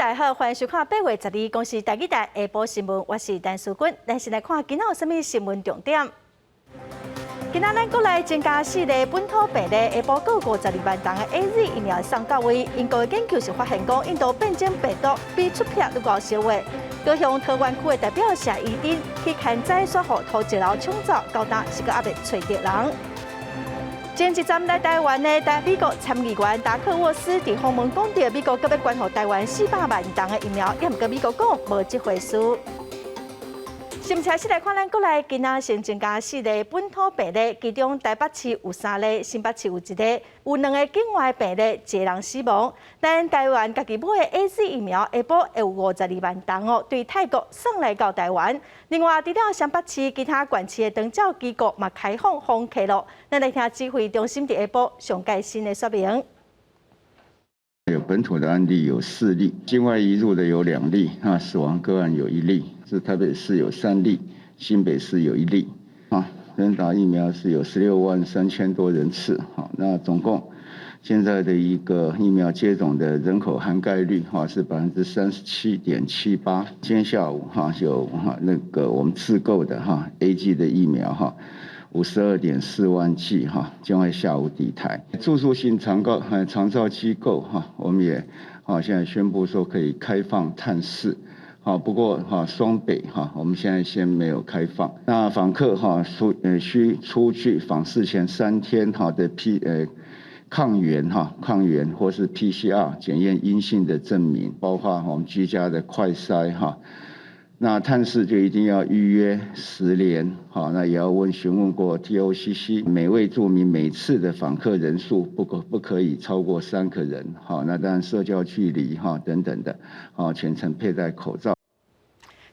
大家好，歡迎收看8月12公視台語台下晡新聞，我是陳淑君。咱先來看今仔有啥物新聞重點。今仔咱國內增加四例本土病例，下晡閣52萬劑的 AZ 疫苗送到位。英國的研究是發現講，印度變種病毒比出癖愈𠢕燒的。高雄桃園區的代表謝宜鎮去牽災煞予土石流沖走，到今是閣猶未揣著人。前一站來台灣的台美國參議員達克沃斯佇訪問講著，美國閣欲捐予台灣400萬劑的疫苗，也毋過美國講無這回事。新聞來看，咱國內今仔新增加四例本土病例，其中台北市有三例，新北市有一例，有兩个境外病例，一个人死亡。咱台灣家己買的 AZ 疫苗，下晡會有52萬劑哦，對泰國送來到台灣。另外，除了雙北市，其他縣市的長照機構嘛開放訪客囉。咱來聽指揮中心佇下晡上蓋新的說明。有本土的案例有四例，境外移入的有兩例，啊，死亡個案有一例，是台北市有三例，新北市有一例，啊，施打疫苗是有16萬3千多人次，好，那總共現在的一個疫苗接種的人口涵蓋率，哈，是37.78%。今天下午，哈，有哈那個我們自購的哈 AZ 的疫苗，哈，52.4萬劑哈，將會下午抵台。住宿性長照長照機構哈，我們也啊現在宣布說可以開放探視，好，不過哈雙北哈，我們現在先沒有開放。那訪客哈出需出具訪視前3天哈的 P 抗原哈抗原或是 PCR 檢驗陰性的證明，包括我們居家的快篩哈。那探視就一定要預約實聯，好，那也要問詢問過 TOCC，每位住民每次的訪客人數不可以超過三個人，好，那當然社交距離哈等等的，好，全程佩戴口罩。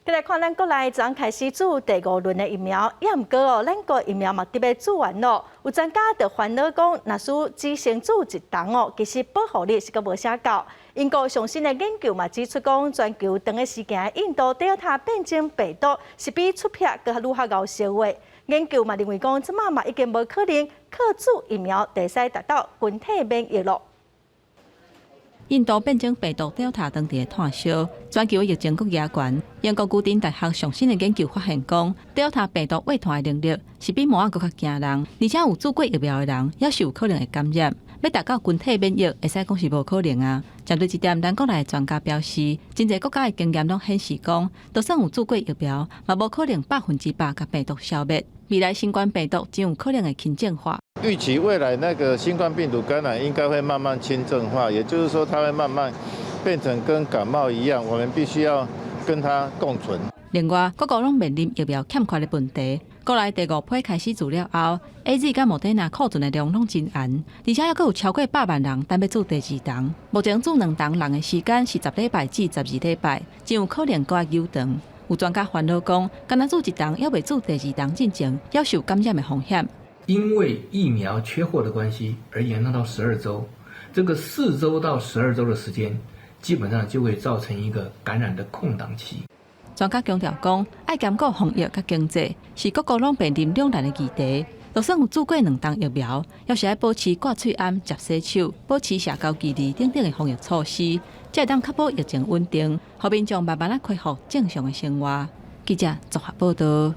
再來看咱國內昨昏開始注第五輪的疫苗，也毋過哦，咱國疫苗嘛得欲注完咯。有專家就煩惱講，若是只先注一針哦，其實保護力是閣無啥夠。英國上新的研究嘛指出講，全球長的時間印度 Delta 變種病毒是比出癖閣愈較𠢕燒的。研究嘛認為講，這馬嘛已經無可能靠注疫苗就會使達到群體免疫咯。印度變種病毒 Delta 當地湠燒，全球疫情閣加懸。英國牛津大學上新的研究發現講，Delta 病毒遺傳的能力是比毛仔閣較驚人，而且有注過疫苗的人，猶是有可能會感染。欲達到群體免疫，會使講是無可能啊。針對這點，咱國內的專家表示，真濟國家的經驗攏顯示講，就算有注過疫苗，嘛無可能100%共病毒消滅。未來新冠病毒真有可能會輕症化。預期未來那個新冠病毒感染應該會慢慢輕症化，也就是說，它會慢慢變成跟感冒一樣，我們必須要跟它共存。另外，各國攏面臨疫苗欠缺的問題。國內第五批開始注了後，AZ佮莫德納庫存的量攏真絚，而且猶閣有超過百萬人等欲注第二針。目前注兩針人的時間是10禮拜至12禮拜，真有可能閣愛延長。有專家煩惱講，干焦注一針，猶未注第二針進前，猶是有感染的風險。因為疫苗缺貨的關係而延長到十二週，這個4週到12週的時間，基本上就會造成一個感染的空檔期。專家強調講，愛兼顧防疫佮經濟，是各國攏面臨兩難的議題。就算有注過兩針疫苗，猶是愛保持掛喙罨、捷洗手、保持社交距離等等的防疫措施，才會當確保疫情穩定，予民眾慢慢仔恢復正常的生活。記者綜合報道。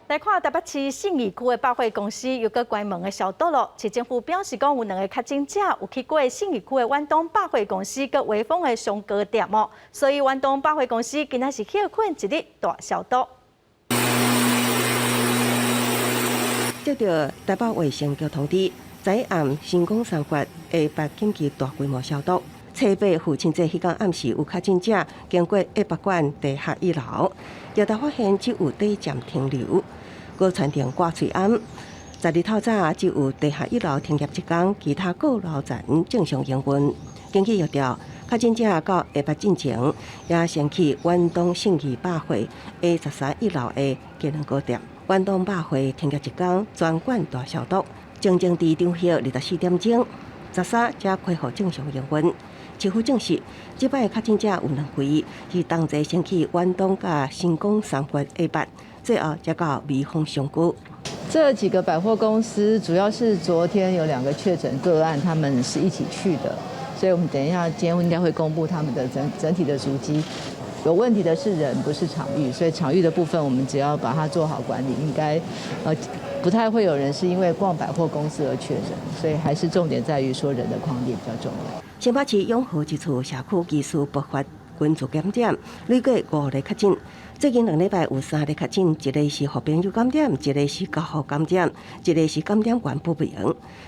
來看台北市信義區的百貨公司又閣關門的消毒囉。市政府表示講，有兩個確診者有去過信義區的遠東百貨公司佮微風的商高店哦，所以遠東百貨公司今仔是歇睏一日大消毒。接著台北衛生局通知，昨暗新光三越下捌緊急大規模消毒。初八父親節彼工暗時有確診者經過藝博館地下一樓，調查發現只有短暫停留，閣傳定掛喙罨。12透早只有地下一樓停業一工，其他各樓層正常營運。根據疫調，確診者到下捌進前，也先去遠東信義百貨 A 13一樓的雞卵糕店。遠東百貨停業一工，全館大消毒。整整佇場後24點鐘，13才恢復正常營運。市府證實，這擺確診者有兩位是同齊先去遠東佮新光三越下捌，最後才到微風商高。這幾個百貨公司主要是昨天有兩個確診個案，他們是一起去的。所以我們等一下今天應該會公布他們的整整體的足跡。有問題的是人，不是場域，所以場域的部分我們只要把它做好管理，應該不太會有人是因為逛百貨公司而確診，所以還是重點在於說人的匡列比較重要。新北市永和一處社區疑似爆發群聚感染，累計五例確診。最近兩禮拜有三例確診，一个是予朋友感染，一个是交互感染，一个是感染源不明。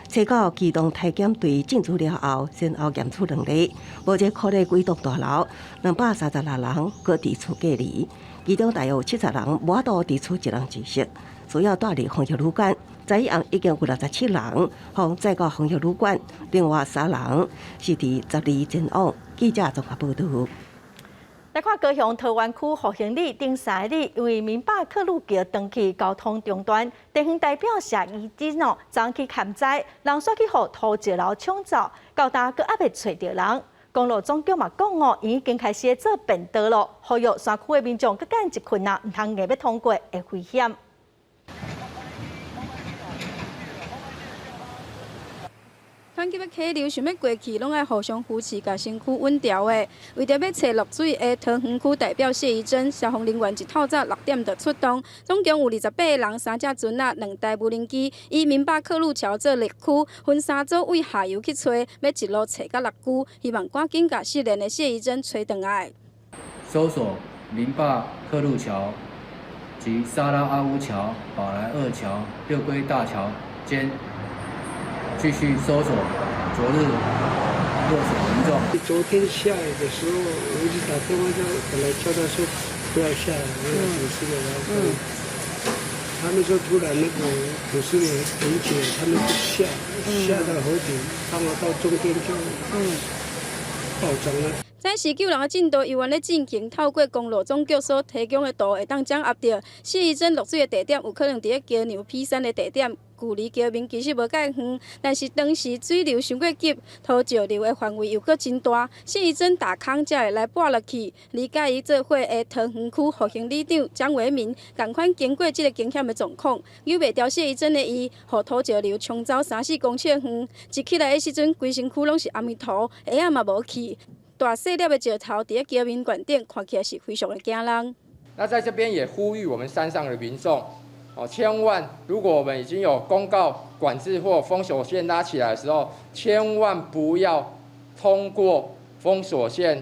初九機動體檢隊進駐了後，先後驗出兩例，無一個可能幾棟大樓236人閣佇厝隔離，其中大約有70人無法度佇厝一人一室，需要帶入防疫旅館。昨昏已經有67人予載到防疫旅館，另外三人是佇12前往。記者綜合報導。來看高雄桃園區復興里頂三里，因為明霸客路橋斷去交通中斷，地方代表謝宜真哦，昨去勘災，人煞去予土石流沖走，到今閣猶未揣著人。公路總局嘛講哦，已經開始做便道咯，呼籲山區的民眾閣等一困啊，毋通硬欲通過會危險。湍急的溪流想欲過去，攏愛互相扶持，共身軀穩牢的。為著欲揣落水的桃園區代表謝宜真，消防人員一透早6點就出動，總共有28個人，三隻船仔，兩台無人機，以明霸客路橋做列區，分三組對下游去揣，欲一路揣到六龜，希望趕緊共失聯的謝宜真揣轉來。搜索明霸客路橋及沙拉阿烏橋、寶來二橋、六龜大橋間。繼續搜索昨日落水民眾。昨天下雨的時候，我一直打電話叫，本來叫他說不要下，那個土石流，他們說突然那個土石流引起，他們就下，下到河底，剛好到中間就暴漲了。暫時救人的進度猶原咧進行，透過公路總局所提供的圖，會當掌握著謝宜真落水的地點，有可能佇咧橋梁劈山的地點。距離橋面其實無介遠，但是當時水流傷過急，土石流的範圍又閣真大，謝宜真踏空才會來跋落去。而佮伊做伙的桃園區復興里長張維民，仝款經過這個驚險的狀況，扭袂牢謝宜真的伊，予土石流沖走三四公尺遠。一起來的時陣，規身軀攏是頷塗，鞋仔嘛無去，大細粒的石頭佇咧橋面懸頂，看起來是非常的驚人。那在這邊也呼籲我們山上的民眾。哦，千萬如果我們已經有公告管制或封鎖線拉起來的時候，千萬不要通過封鎖線，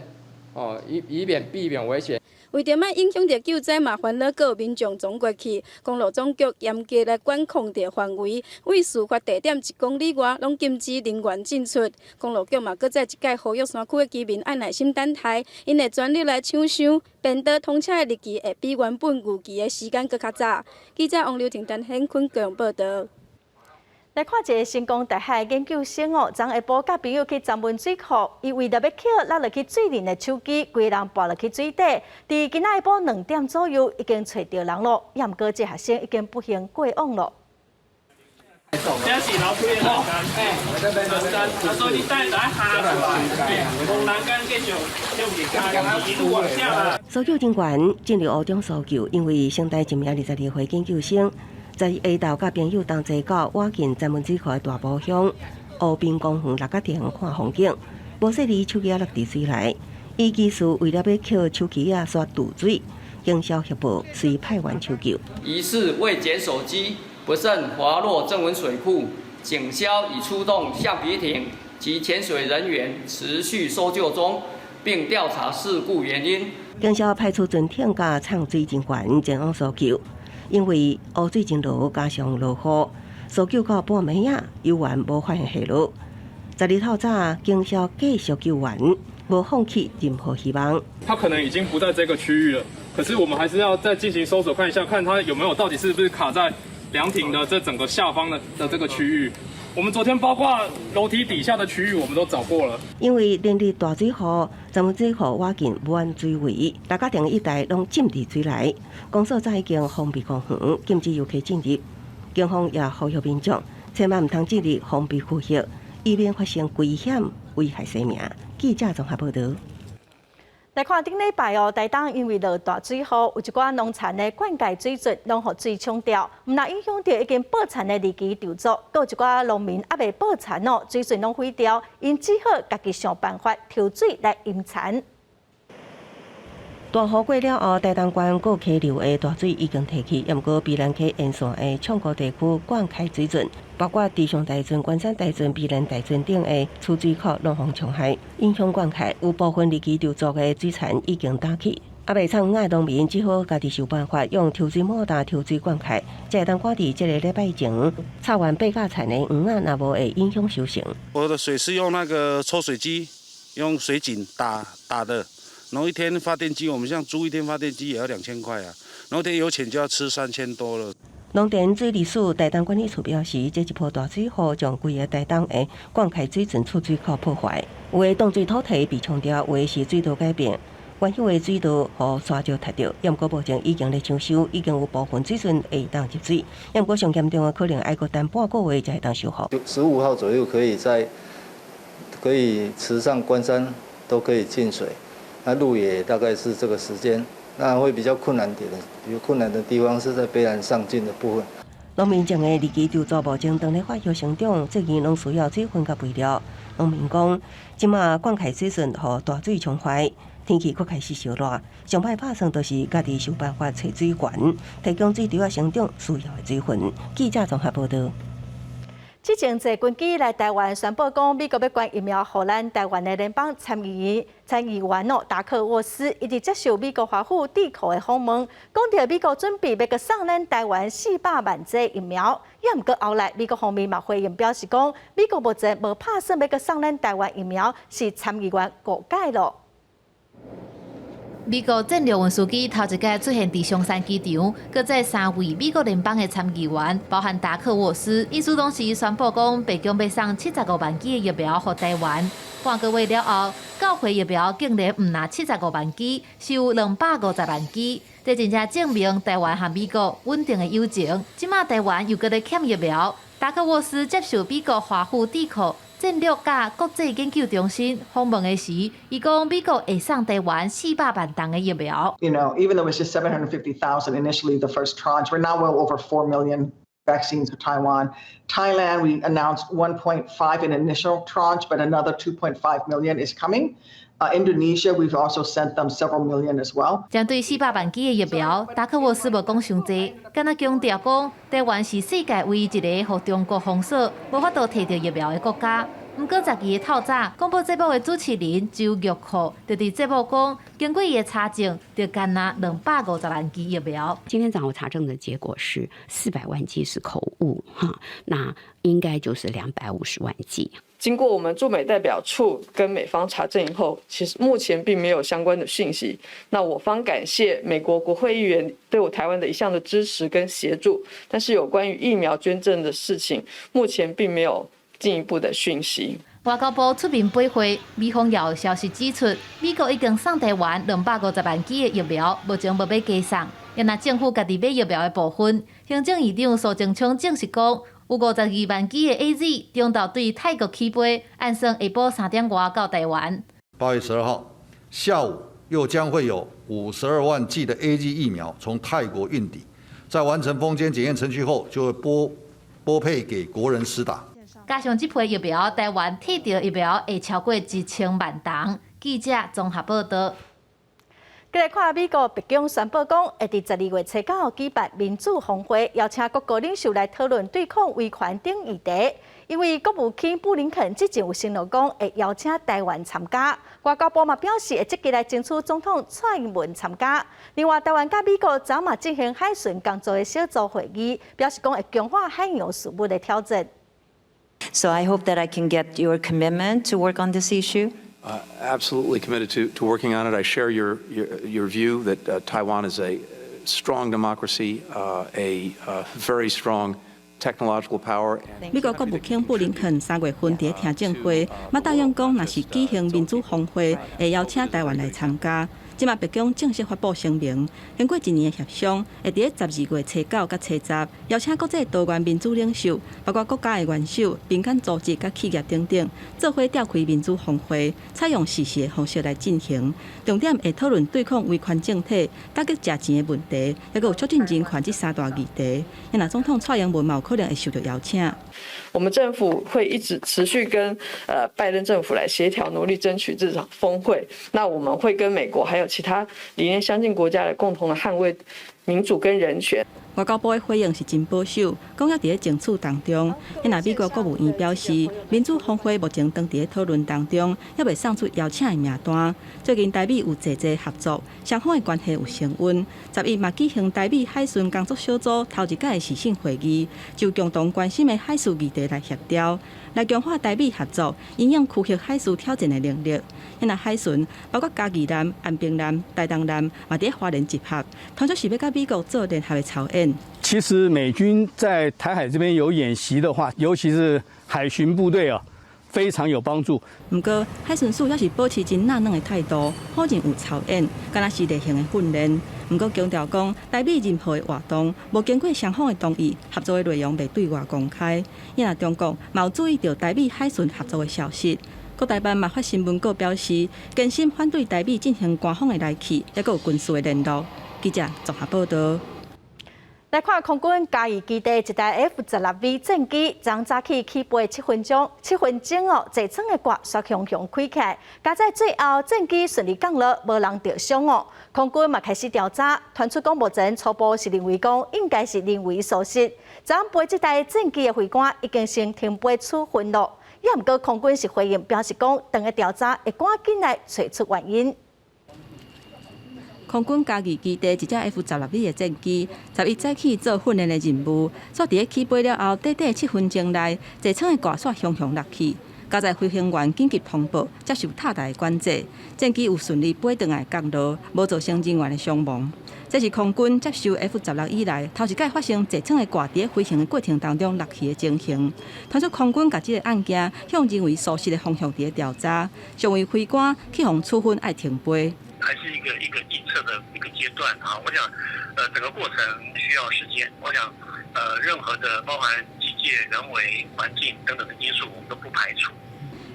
哦，以免避免危險。為著莫影響著救災，嘛煩惱閣有民眾衝過去。公路總局嚴格來管控著範圍，對事發地點1公里外攏禁止人員進出。公路局嘛，閣再一擺呼籲山區的居民愛耐心等待，𪜶會全力來搶修，便道通車的日期會比原本預期的時間閣較早。記者王劉婷、陳顯坤高雄報導。來看一个成功大學研究生哦，昨下晡佮朋友去曾文水庫，伊為著欲抾落落去水裡的手機，規个人跋落去水底。佇今仔下晡2點左右，已經揣著人囉，也毋過這學生已經不幸過往囉。這是樓梯的欄杆，欄杆，啊，所以你等下下出來，從欄杆繼續一路往下啦。搜救人員進入湖中搜救，因為成大一名22歲研究生。在下晝佮朋友同齊到倚近曾文水庫的大埔鄉湖濱公園六角亭看風景，無細膩手機仔落佇水內，伊疑似為了欲抾手機仔煞墜水，警消協報隨派員搜救。疑似為撿手機，不慎滑落曾文水庫，警消已出動橡皮艇及潛水人員持續搜救中，並調查事故原因。警消派出船艇佮藏水人員前往搜救。因為湖水真濁，加上落雨，搜救到半暝仔，猶原無發現下落。12透早，警消繼續救援，無放棄任何希望。他可能已經不在這個區域了，可是我們還是要再進行搜索，看一下，看他有沒有到底是不是卡在涼亭的這整個下方的這個區域。我們昨天包括樓梯底下的區域，我們都找過了。因為連日大水雨，曾文水庫倚近無按水位，六角亭一帶攏浸佇水內。公所早已經封閉公園，禁止遊客進入。警方也呼籲民眾千萬毋通進入封閉區域，以免發生危險，危害生命。記者綜合報導。來看頂禮拜哦，台東因為落大水雨，有一寡農田的灌溉水準攏予水沖掉，毋但影響著已經播田的二期稻作，閣有一寡農民猶未播田哦，水準攏毀掉，𪜶只好家己想辦法抽水來淹田。大雨過了後，台東縣各溪流的大水已經退去，毋過卑南溪沿線的沖溝地區灌溉水準，包括池上大圳、關山大圳、卑南大圳等的取水口攏予沖害，影響灌溉。有部分二期稻作的水田已經打去，猶未插秧的農民只好家己想辦法用抽水馬達抽水灌溉，才會當趕佇這个禮拜前插完八甲田的黃仔，若無會影響收成。我的水是用那個抽水機，用水井打打的。然後一天發電機，我們像租一天發電機也要2000塊啊，然後一天油錢就要吃3000多了。農田水利署台東管理處表示，這一波大水雨將規个台東的灌溉水準取水口破壞，有的擋水土堤被沖掉，有的是水道改變，原有的水道予沙石踢著。毋過目前已經咧搶修，已經有部分水準會當入水。毋過上嚴重的可能愛閣等半個月才會當修復。 15號左右可以在可以池上關山都可以進水。那鹿野大概是這個時間，那會比較困難點的，比較困難的地方是在卑南上進的部分。農民種的二期稻作目前當咧發育成長，最近攏需要水分佮肥料。農民講，這馬灌溉水準予大水沖壞，天氣閣開始燒熱，上歹拍算就是家己想辦法揣水源，提供水稻仔成長需要的水分。記者綜合報導。之前坐軍機來台灣宣布講，美國欲捐疫苗予咱台灣的聯邦參議員哦，達克沃斯，伊佇接受美國華府智庫的訪問，講著美國準備欲閣送咱台灣400萬劑疫苗。也毋過後來美國方面嘛回應表示講，美國目前無拍算欲閣送咱台灣疫苗，是參議員誤解咯。美國戰略運輸機頭一擺出現佇松山機場，閣載三位美國聯邦的參議員，包含達克沃斯。𪜶當時宣布講，白宮欲送75萬劑的疫苗予台灣。半個月了後，到貨疫苗竟然毋但75萬劑，是有250萬劑。這真正證明台灣和美國穩定的友情。這馬台灣又閣咧欠疫苗，達克沃斯接受美國華府智庫戰略佮國際研究中心訪問的時，伊講美國會送台灣400萬劑的疫苗。 Even though it's just 750,000 initially, the first tranche, we're now well over 4 million vaccines to Taiwan. Thailand, we announced 1.5 in initial tranche, but another 2.5 million is coming. Indonesia, we've also sent them several million as well. 針對400萬劑的疫苗，達克沃斯無講傷濟，干焦強調講，台灣是世界唯一一个予中國封鎖、無法度提著疫苗的國家。毋過12日透早，廣播節目的主持人周玉蔻就佇節目講，經過伊的查證，就干焦250萬劑疫苗。今天早上我查證的結果是400萬劑是口誤，哈，那應該就是250萬劑。經過我們駐美代表處跟美方查證以後，其實目前並沒有相關的訊息。那我方感謝美國國會議員對我台灣的一向的支持跟協助，但是有關於疫苗捐贈的事情，目前並沒有進一步的訊息。外交部出面駁回，美方也有消息指出，美國已經送台灣250萬劑的疫苗，目前無欲加送。若政府家己買疫苗的部分，行政院長蘇貞昌證實講，有52萬劑的 AZ 中晝對泰國起飛，按算下晡3點外到台灣。 8月12號下午，又將會有52萬劑的 AZ 疫苗從泰國運抵，在完成封緘檢驗程序後，就會撥配給國人施打。加上這批疫苗，台灣提著疫苗會超過1000萬劑。記者綜合報道。繼來看美國白宮宣布講，會佇12月初9舉辦民主峰會，邀請各國領袖來討論對抗威權等議題。因為國務卿布林肯之前有承諾講會邀請台灣參加，外交部嘛表示會積極來爭取總統蔡英文參加。另外，台灣佮美國昨嘛進行海巡工作的小組會議，表示講會強化海洋事務的挑戰。 So I hope that I can get your commitment to work on this issue. Absolutely committed to working on it. I share your view that Taiwan is a strong democracy, a very strong technological power. 美國國務卿布林肯3月份佇聽證會，嘛答應講，若是舉行民主峰會，會邀請台灣來參加。這馬白宮正式發布聲明，經過一年的協商，會佇12月初9佮初10，邀請國際多元民主領袖，包括國家的元首、民間組織佮企業等等，做伙召開民主峰會，採用視訊的方式來進行。重點會討論對抗威權政體、打擊食錢的問題，抑閣有促進人權這三大議題。若總統蔡英文嘛有可能會受著邀請。我們政府會一直持續跟拜登政府來協調，努力爭取這場峰會。那我們會跟美國還有其他理念相近國家來共同的捍衛民主跟人權。外交部的回應是真保守，講猶佇咧爭取當中。若美國國務院表示，民主峰會目前當佇咧討論當中，猶未送出邀請的名單。最近台美有濟濟合作，雙方的關係有升溫。11嘛舉行台美海巡工作小組頭一屆的視訊會議，就共同關心的海事議題來協調，來強化台美合作，因應區域海事挑戰的能力。若海巡包括嘉義艦、安平艦、台東艦，嘛佇咧花蓮集合，傳出是欲佮美國做聯合的操演。其實美軍在台海這邊有演習的話，尤其是海巡部隊啊，非常有幫助。毋過海巡署猶是保持真軟軟的態度，否認有操演，敢若是例行的訓練。毋過強調講，台美任何的活動，無經過雙方的同意，合作的內容袂對外公開。若中國嘛有注意著台美海巡合作的消息。國台辦嘛發新聞稿表示，堅心反對台美進行官方的來去，抑閣有軍事的聯絡。記者綜合報道。來看空軍嘉義基地一台 F-16V 戰機，昨早起起飛7分鐘，7分鐘哦，座艙的蓋煞雄雄開起來，佳哉最後戰機順利降落，無人著傷哦。空軍嘛開始調查，傳出講目前初步是認為講應該是人為疏失。昨飛這台戰機的飛官已經先停飛處分咯。也毋過空軍是回應表示講，等下調查會趕緊來揣出原因。空軍嘉義基地一隻 F-16V 的戰機，11早起做訓練的任務，煞佇咧起飛了後，短短7分鐘內，座艙的蓋煞雄雄落去。佳哉飛行員緊急通報，接受塔台的管制，戰機有順利飛轉來降落，無造成人員的傷亡。這是空軍接受 F-16以來，頭一擺發生座艙的蓋佇咧飛行的過程當中落去的情形。傳出空軍共這個案件向人為疏失的方向佇咧調查，上尉飛官去予處分愛停飛。還是一個預測的一個階段啊，我想，整個過程需要時間。我想，任何的包含機械、人為、環境等等的因素，我們都不排除。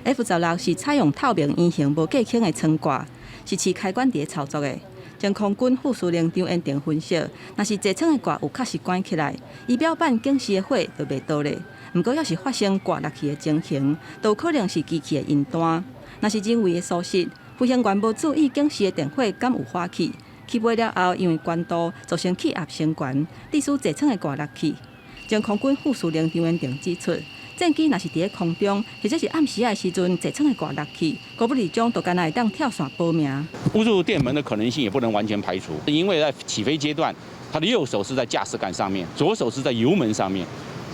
F-16是採用透明圓形無隔間的艙蓋，是持開關佇咧操作的。前空軍副司令張延廷分析，若是座艙的蓋有確實關起來，儀表板顯示的火就袂倒咧。毋過，要是發生蓋落去的情形，都有可能是機器的熔斷。若是人為的疏失，飛行員無注意警示的電火敢有火去，起飛了後，因為懸度造成氣壓升懸，致使座艙的蓋落去。前空軍副司令張延廷指出，戰機若是佇咧空中，或者是暗時仔的時陣，座艙的蓋落去，高不離將就敢若會當跳傘保命。誤觸電門的可能性也不能完全排除，因為在起飛階段，他的右手是在駕駛桿上面，左手是在油門上面。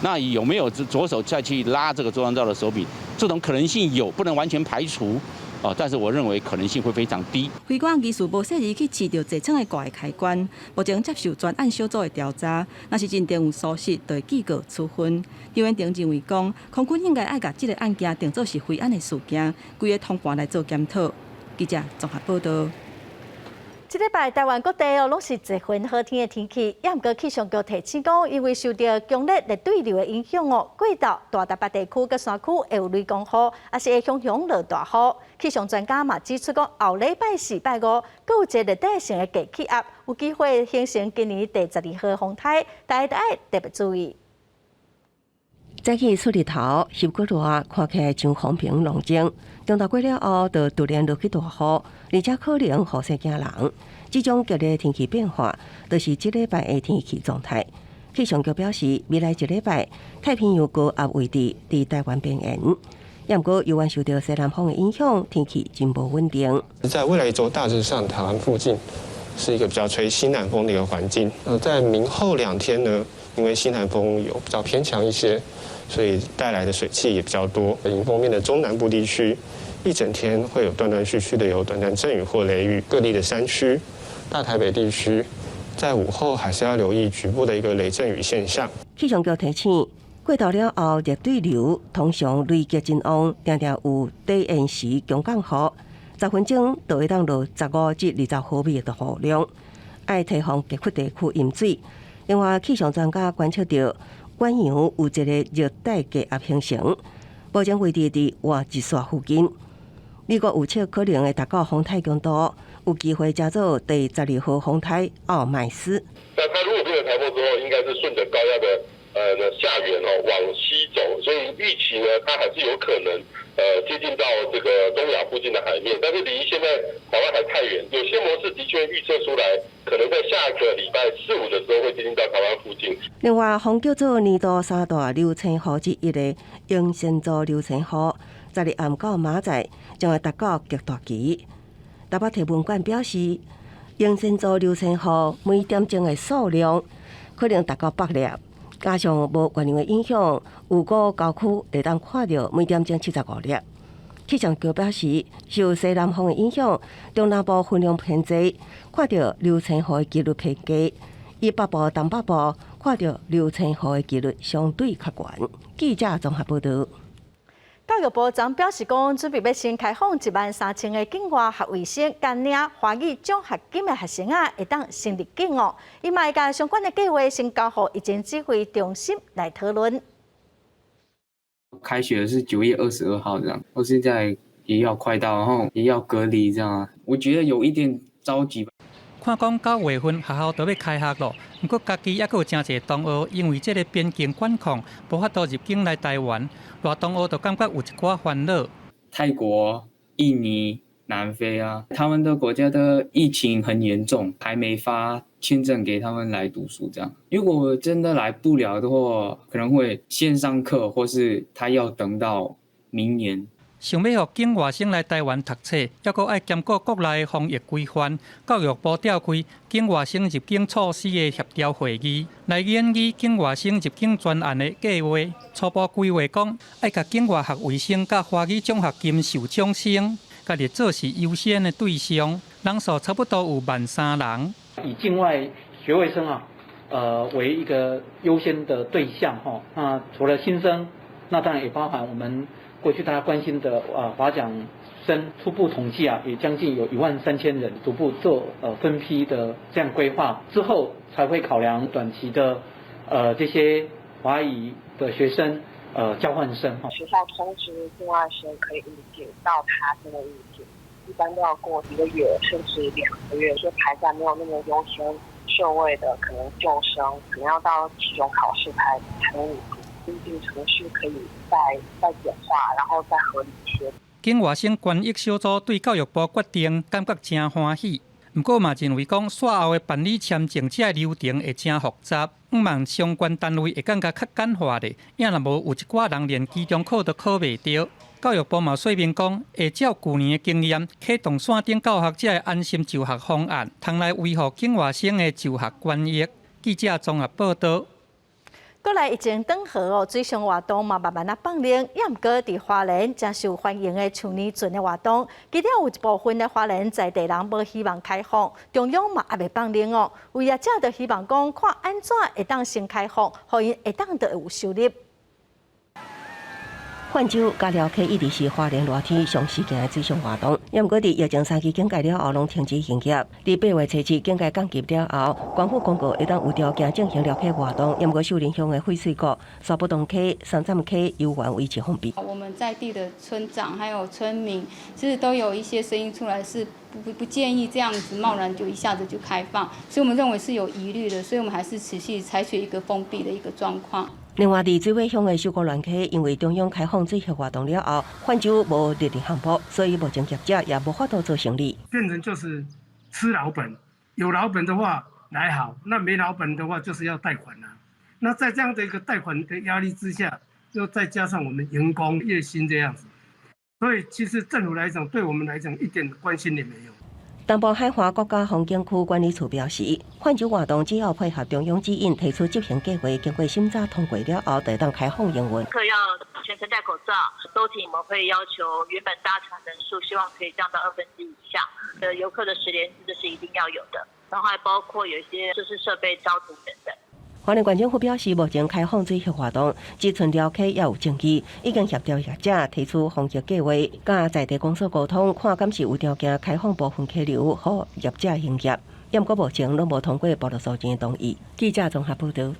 那有沒有左手再去拉這個座艙罩的手柄？這種可能性有，不能完全排除。哦，但是我認為可能性會非常低。飛官疑似無細膩去試著座艙的蓋的開關，目前接受專案小組的調查，若是認定有疏失，就會記過處分。張延廷認為講，空軍應該愛共這個案件定做是飛安的事件，規个通盤來做檢討。記者綜合報道。這禮拜台灣各地哦，攏是濟雲好天的天氣，也毋過氣象局提醒講，因為受著強烈熱對流的影響哦，過晝大台北地區佮山區會有雷公雨，抑是會雄雄落大雨。氣象專家嘛指出講，後禮拜四、拜五，閣有一個熱帶性的低氣壓，有機會形成今年第12號風颱，大家著愛特別注意。早起出日頭，翕閣熱，看起來像風平浪靜。中晝過了後，就突然落起大雨，而且可能雨勢驚人。這種劇烈天氣變化，就是這禮拜的天氣狀態。氣象局表示，未來一禮拜，太平洋高壓位置佇台灣邊緣，也毋過猶原受著西南風的影響，天氣真無穩定。在未來一週，大致上台灣附近是一個比較吹西南風的一個環境。在明後兩天呢，因為西南風有比較偏強一些，所以帶來的水汽也比較多。迎風面的中南部地區，一整天會有斷斷續續的有短暫陣雨或雷雨。各地的山區、大台北地區，在午後還是要留意局部的一個雷陣雨現象。氣象局提醒，過晝了後，熱對流通常累積真旺，定定有低延時強降雨，10分鐘就會當落15至20毫米的雨量，愛提防低窪地區淹水。另外，氣象專家觀測到遠洋有一个熱帶低壓形成，目前位置佇外日線附近。美國預測可能會達到風颱強度，有機會成做第十二號風颱奧麥斯。那它如果變成颱風之後，應該是順著高壓的下緣哦往西走，所以預期呢，它還是有可能接近到這個東亞附近的海面，但是離現在台灣還太遠。有些模式的確預測出來，可能在下個禮拜四五的時候會接近到台灣附近。另外，風叫做年度三大流星雨之一的英仙座流星雨，12暗到明仔將會達到極大期。台北天文館表示，英仙座流星雨每點鐘的數量可能達到100粒。加上無月亮的影響，有個郊區會當看著每點鐘75粒。氣象局表示，受西南風的影響，中南部雲量偏濟，看著流星雨的幾率偏低；以北部、東北部看著流星雨的幾率相對較懸。記者綜合報導。教育部昨表示講，準備欲先開放1萬3千个境外學位生，共領華語獎學金的學生仔，會當先入境哦。伊嘛會共相關的計劃先交予疫情指揮中心來討論。開學是9月22號，這樣，我現在也要快到，然後也要隔離，這樣，我覺得有一點着急。看講9月份學校就欲開學囉，毋過家己猶閣有誠濟同學，因為這个邊境管控，無法度入境來台灣，偌同學就感覺有一寡煩惱。泰國、印尼、南非啊，他們的國家的疫情很嚴重，還沒發簽證給他們來讀書。這樣，如果真的來不了的話，可能會線上課，或是他要等到明年。想欲予境外生來台灣讀冊，猶閣愛兼顧國內防疫規範。教育部召開境外生入境措施的協調會議，來研議境外生入境專案的計劃。初步規劃講，愛共境外學位生佮華語獎學金受獎生，共列做是優先的對象，人數差不多有1萬3人。以境外學位生啊，為一個優先的對象吼。那除了新生，那當然也包含我們過去大家關心的啊華獎生，初步統計啊，也將近有1萬3千人，逐步做分批的這樣規劃之後，才會考量短期的這些華語的學生交換生。學校通知境外生可以入境，到他真的入境，一般都要過一個月甚至2個月，就排在沒有那麼優先順位的，可能舊生，可能要到期中考試才能入境。入境程序可以再簡化，然後再合理一些。境外生權益小組對教育部決定感覺誠歡喜，毋過嘛認為講，煞後的辦理簽證這个流程會誠複雜，向望相關單位會感覺較簡化咧，也若無有一寡人連期中考都考袂著。教育部嘛說明講，會照舊年的經驗，啟動線頂教學這个安心就學方案，通來維護境外生的就學權益。記者綜合報導。國內疫情轉好哦，水上活動嘛慢慢仔放靈，也毋過佇花蓮誠受歡迎的樹年船的活動，其中有一部分的花蓮在地人無希望開放，中央嘛猶未放靈哦。有業者就希望講，看按怎會當先開放，予𪜶會當就會有收入。泛舟佮寮客一直是花蓮熱天上時行的水上活動，也毋過佇疫情三級警戒了後，攏停止營業。佇8月7日警戒降級了後，官府公告會當有條件進行寮客活動，也毋過秀林鄉的翡翠谷、沙埔洞溪、三棧溪猶原維持封閉。我們在地的村長還有村民，其實都有一些聲音出來，是不建議這樣子貿然就一下子就開放，所以我們認為是有疑慮的，所以我們還是持續採取一個封閉的一個狀況。另外，佇水尾鄉的秀姑巒溪，因為中央開放水客活動了後，泛舟無特定項目，所以目前業者也無法度做生意。變成就是吃老本，有老本的話來好，那沒老本的話就是要貸款啦。那在這樣的一個貸款的壓力之下，又再加上我們員工月薪這樣子，所以其實政府來講，對我們來講一點關心也沒有。東部海華國家風景區管理處表示，泛舟活動只要配合中央指引，提出執行計劃，經過審查通過了後，就當開放營運。客要全程戴口罩，舟艇我們會要求原本搭船人數，希望可以降到1/2以下。遊客的實聯制這是一定要有的，然後還包括有一些設施設備消毒等等。花蓮縣政府表示，目前開放水域活動，只賰寮溪猶有爭議，已經協調業者提出防疫計劃，佮在地公所溝通，看敢是有條件開放部分溪流，予業者營業。毋過目前攏無通過部落蘇人的同意。記者綜合報導。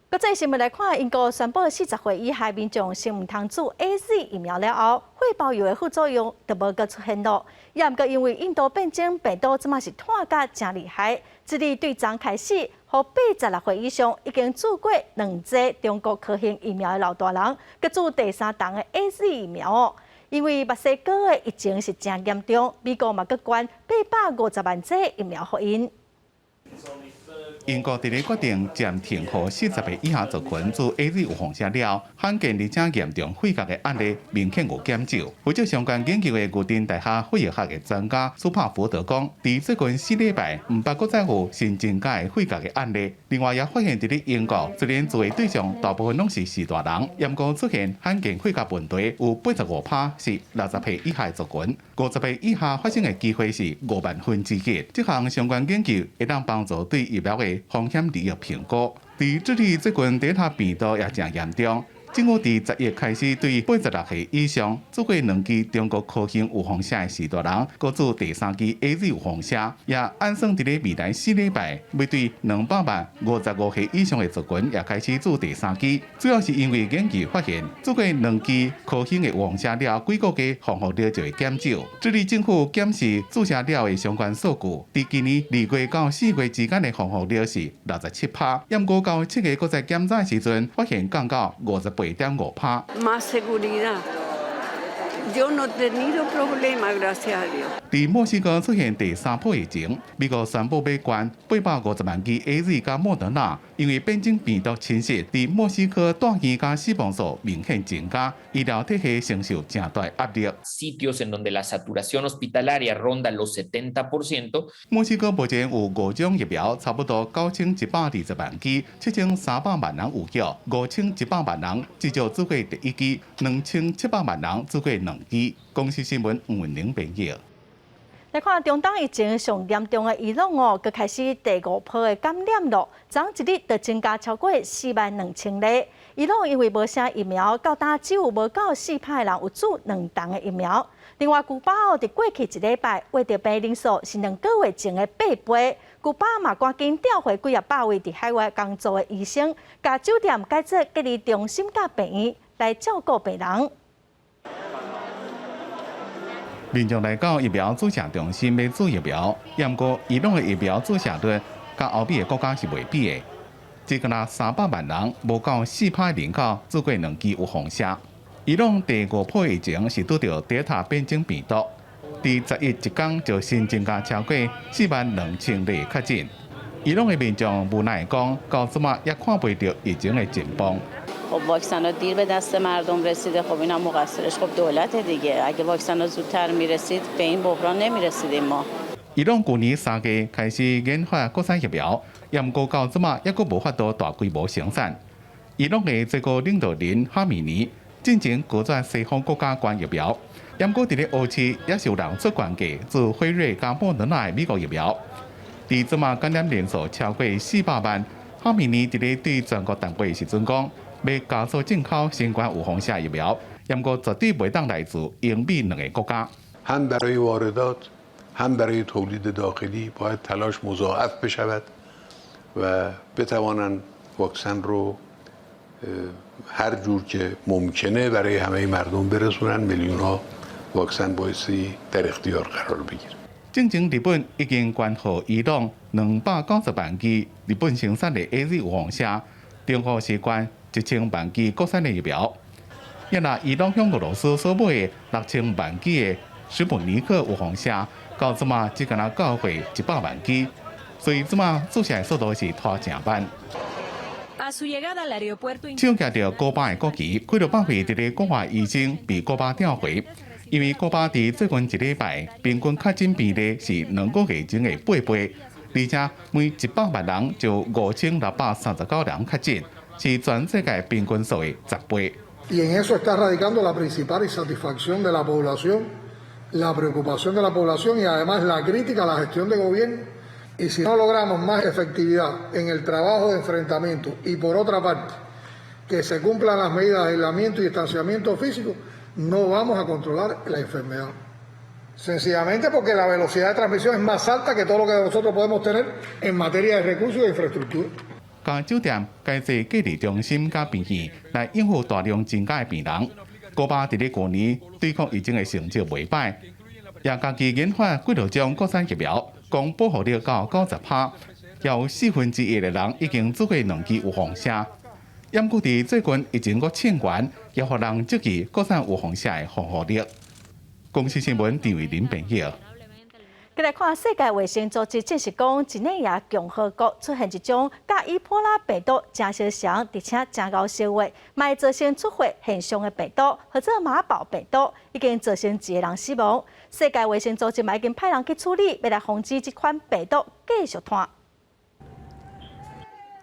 國際新聞來看，英國宣布40歲以下民眾先毋通注 AZ 疫苗了後，血包油的副作用就無閣出現囉。也毋過因為印度變種病毒這馬是湠甲誠厲害，智利對昨開始，予86歲以上已經注過兩劑中國科興疫苗的老大人，閣注第三針的 AZ 疫苗哦。因為墨西哥的疫情是誠嚴重，美國嘛閣捐850萬劑疫苗予𪜶。英國佇咧決定暫停予40歲以下族群注 AZ 預防針了，罕見而且嚴重肺結的案例明顯有減少。負責相關研究的牛津大學肺學的專家蘇帕福德講，佇最近4禮拜，毋捌閣再有新增加的肺結的案例。另外，也發現佇咧英國，雖然注的對象大部分攏是序大人，毋過出現罕見肺結問題有85%是60歲以下的族群，50歲以下發生的機會是5萬分之一。這項相關研究會當幫助對疫苗的風險利益評估。佇智利最近德爾塔病毒也誠嚴重，政府佇10月開始對86歲以上注過兩劑中國科興預防針的序大人，閣注第三劑 AZ 預防針，也按算佇咧未來4禮拜，欲對200萬55歲以上的族群也開始注第三劑。主要是因為研究發現，注過兩劑科興的預防針了後，幾個月防護力就會減少。智利政府檢視注射了的相關數據，佇今年2月到4月之間的防護力是67%，毋過到7月閣再檢查時陣，發現降到58.5%。 Más seguridad. Yo no he tenido problema, gracias a Dios. 佇墨西哥出現第三波疫情，美國宣布欲捐850萬劑 AZ 佮莫德納，因為變種病毒侵襲，佇墨西哥住院佮死亡數明顯增加，醫療體系承受誠大壓力。 Sitios en donde la saturación hospitalaria ronda los 70%。墨西哥目前有五種疫苗，差不多9120萬劑，7300萬人有效，5100萬人至少注過第一劑，2700萬人注過兩劑。公視新聞吳文玲編譯。來看中東疫情上嚴重的伊朗哦，閣開始第五波的感染囉，昨一日就增加超過4萬2千例。伊朗因為無啥疫苗，到今只有無夠4%的人有注兩針的疫苗。另外，古巴哦，佇過去一禮拜，確診病人數是2個月前的八倍。古巴嘛，趕緊調回幾仔百位佇海外工作的醫生，共酒店改做隔離中心佮病院來照顧病人。民眾來到疫苗注射中心欲注疫苗，毋過伊朗的疫苗注射率佮歐美的國家是袂比的，只敢若300萬人，無夠4%人口注過兩劑預防針。伊朗第五波疫情是拄著德爾塔變種病毒，佇11一工就新增加超過4萬2千例確診。伊朗的民眾無奈講，到這馬也看袂著疫情的進步。 خب واکسن دیر به دست مردم رسیده خب اینم مقصرش خب دولت دیگه اگه واکسن زودتر میرسید به این بحران نمیرسیدیم ما。伊朗舊年3月開始研發國產疫苗，毋過到這馬猶閣無法度大規模生產。伊朗的最高領導人哈米尼進前拒絕西方國家捐疫苗，毋過佇咧烏市也是有人出懸價注輝瑞佮莫德納的美國疫苗。佇這馬感染人數超過400萬，哈米尼佇咧對全國談話時陣講，欲加速進口新冠預防針疫苗，毋過絕對袂當來自英美兩个國家。 هم برای واردات هم برای تولید داخلی باید تلاش مضاعف بشود و بتوانند واکسن رو هر جور که ممکنه برای همه مردم برسونن میلیون ها واکسن بایستی در اختیار قرار بگیره。進前日本已經捐予伊朗290萬劑日本生產的 AZ 預防針，中國是捐1000萬劑國產的疫苗。也若伊朗向俄羅斯所買的6000萬劑的史普尼克預防針，到這馬只敢若到貨100萬劑，所以這馬注射的速度是拖誠慢。手舉著古巴的國旗，幾若百位佇咧國外醫生被古巴調回，因為古巴佇最近一禮拜平均確診病例是2個月前的八倍，而且每100萬人就5639人確診，是全世界平均數的10倍。 Y en eso está radicando la principal insatisfacción de la población, la preocupación de la población y además la crítica a la gestión de gobierno Y si no logramos más efectividad en el trabajo de enfrentamiento y, por otra parte, que se cumplan las medidas de aislamiento y distanciamiento físico, no vamos a controlar la enfermedad. Sencillamente porque la velocidad de transmisión es más alta que todo lo que nosotros podemos tener en materia de recursos e infraestructura. 共酒店改做隔離中心佮病院來應付大量增加的病人。古巴佇咧舊年對抗疫情的成績袂䆀，也家己研發幾多種國產疫苗，講保護力到90%，有1/4的人已經注過兩劑預防射。毋過佇最近疫情閣衝懸，也予人質疑國產預防射的防護力。公視新聞陳慧琳編譯。過來看世界衛生組織證實講，幾內亞共和國出現一種佮伊波拉病毒誠相像，而且誠𠢕相畫，嘛會造成出血現象的病毒，號做馬堡病毒，已經造成一个人死亡。世界衛生組織嘛已經派人去處理，欲來防止這款病毒繼續傳。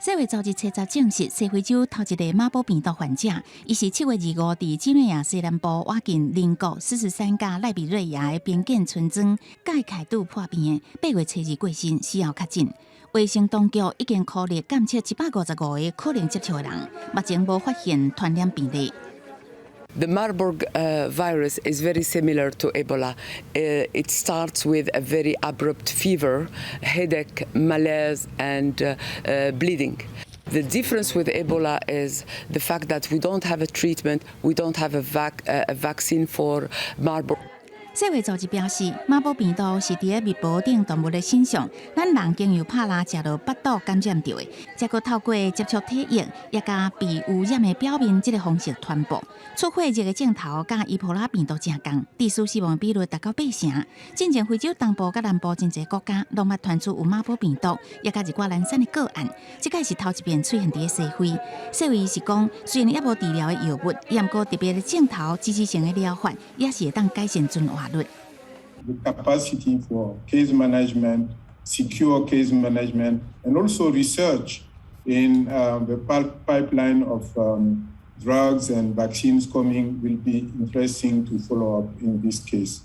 世衛組織初十證實，西非洲頭一个馬堡病毒患者，伊是7月25佇幾內亞西南部倚近鄰國43佮賴比瑞亞的邊境村莊蓋凱杜破病的，8月初2過身，死後確診。衛生當局已經孤立監測155個可能接觸的人，目前無發現傳染病例。 The Marburg virus is very similar to Ebola. It starts with a very abrupt fever, headache, malaise, and bleeding. The difference with Ebola is the fact that we don't have a treatment, we don't have a vaccine for Marburg. 世衛組織表示，馬堡病毒是佇咧密婆等動物的身上，咱人經由拍蜊食落腹肚感染著的，再閣透過接觸體液，也佮被污染的表面這个方式傳播。出血熱的症頭佮伊波拉病毒誠仝，致死死亡比率達到八成。進前非洲東部佮南部真濟國家攏捌傳出有馬堡病毒，也佮一寡難產的個案。這擺是頭一遍出現佇咧西非。世衛是講，雖然猶無治療的藥物，毋過特別的症頭支持性的療法，也是會當改善存活率。 The capacity for case management, secure case management, and also research in the pipeline of drugs and vaccines coming will be interesting to follow up in this case.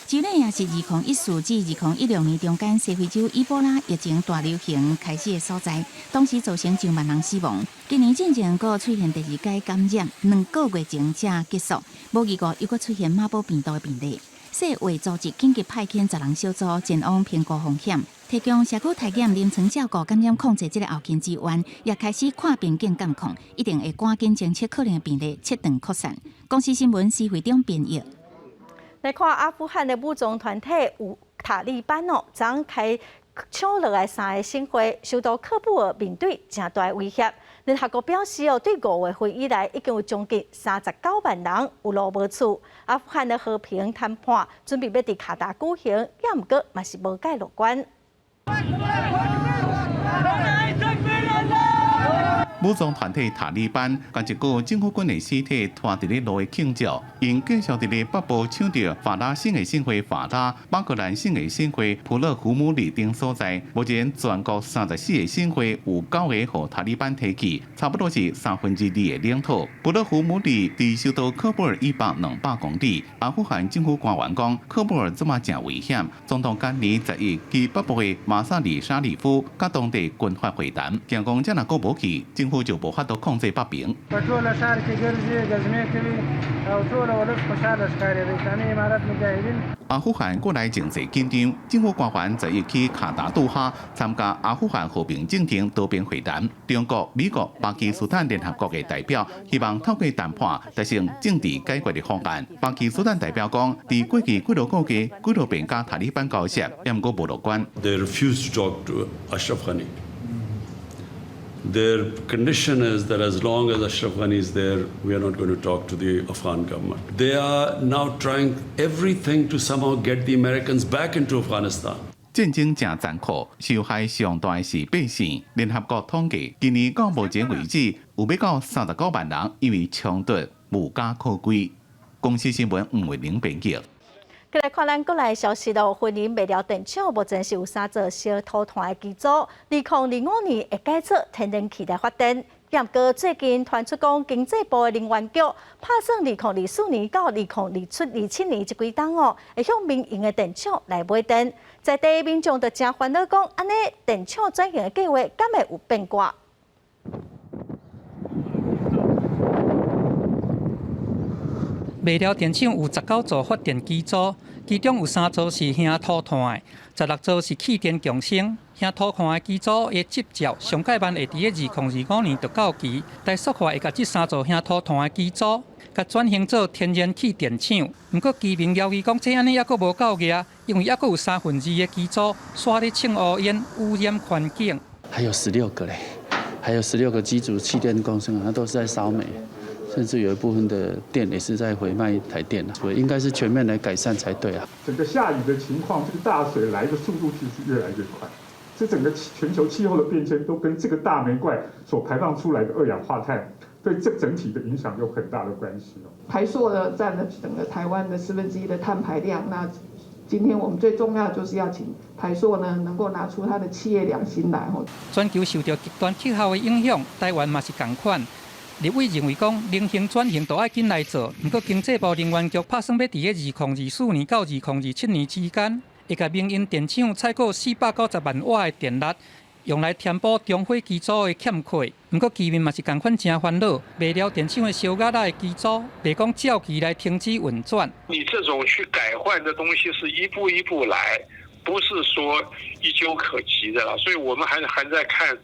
幾內亞是2014至2016年中間西非洲伊波拉疫情大流行開始的所在，當時造成上萬人死亡。今年進前閣出現第二擺感染，2個月前才結束，無意外又閣出現馬堡病毒的病例。世衛組織緊急派遣10人小組前往評估風險，提供社區篩檢、臨床照顧、感染控制這个後勤資源，也開始跨邊境監控，一定會趕緊偵測可能的病例，切斷擴散。公視新聞施惠中編譯。來看阿富汗的武裝團體有塔利班哦，昨開搶落來三个省會，首都喀布爾面對誠大的威脅。聯合國表示哦，對5月份以來，已經有將近39萬人有路無厝。阿富汗的和平談判準備欲佇卡達舉行，也毋過嘛是無蓋樂觀。武裝團體塔利班共一具政府軍的屍體拖佇咧路的慶祝，𪜶繼續佇咧北部搶著法拉省的省會法拉、巴格蘭省的省會普勒胡姆里等所在。目前全國34個省會有九个予塔利班提去，差不多是2/3的領土。普勒胡姆里佇首都喀布爾以北200公里。阿富汗政府官員講，喀布爾這馬誠危險。總統甘尼十一去北部的馬薩里沙里夫佮當地軍閥會談，驚講這若閣無去，政府就無法度控制北邊。阿富汗國內情勢緊張，政府官員十一去卡達杜哈參加阿富汗和平進程多邊會談。中國、美國、巴基斯坦聯合國的代表希望透過談判達成政治解決的方案。巴基斯坦代表講，佇過去幾多個月，幾多遍佮塔利班交涉，毋過無樂觀。 They refuse to talk to Ashraf Ghani. Their condition is that as long as Ashraf Ghani is there, we are not going to talk to the Afghan government. They are now trying everything to somehow get the Americans back into Afghanistan. 戰爭誠殘酷，受害上大的是百姓。聯合國統計，今年到目前為止，有欲到39萬人因為衝突無家可歸。公視新聞吳慧玲編譯。過來看咱國內消息咯，雲林麥寮電廠目前是有三座燒塗炭的機組，2025年會改做天然氣來發電。毋過最近傳出講，經濟部的能源局拍算2024年到2027年這幾冬哦，會向民營的電廠來買電。在地民眾就誠煩惱講，按呢電廠轉型的計劃敢會有變卦？麥寮電廠有19座發電機組，其中有3座是燃土炭的，16座是氣電共生。燃土炭的機組的執照上蓋萬會佇咧2025年就到期，台塑化會共這3座燃土炭的機組，共轉型做天然氣電廠。毋過居民猶豫講，這按呢猶閣無夠額，因為猶閣有2/3的機組煞咧衝烏煙，污染環境。還有16個咧，還有16個機組氣電共生啊，那都是在燒煤。甚至有一部分的電也是在回賣台電，所以應該是全面來改善才對啊。整個下雨的情況，這個大水來的速度其實越來越快，這整個全球氣候的變遷都跟這個大煤怪所排放出來的二氧化碳對這整體的影響有很大的關係。台塑呢佔了整個台灣的1/4的碳排量，那今天我們最重要就是要請台塑呢能夠拿出它的企業良心來。全球受到極端氣候的影響，台灣嘛是仝款。立委認為講，能源轉型都愛緊來做，毋過經濟部能源局拍算欲佇咧2024年到2027年之間，會共民營電廠採購490萬瓦的電力，用來填補中火機組的欠缺。毋過居民嘛是仝款誠煩惱，麥寮電廠的燒焦仔的機組，袂講照期來停止運轉。你這種去改換的東西是一步一步來，不是說一蹴可及的啦。所以我們還在看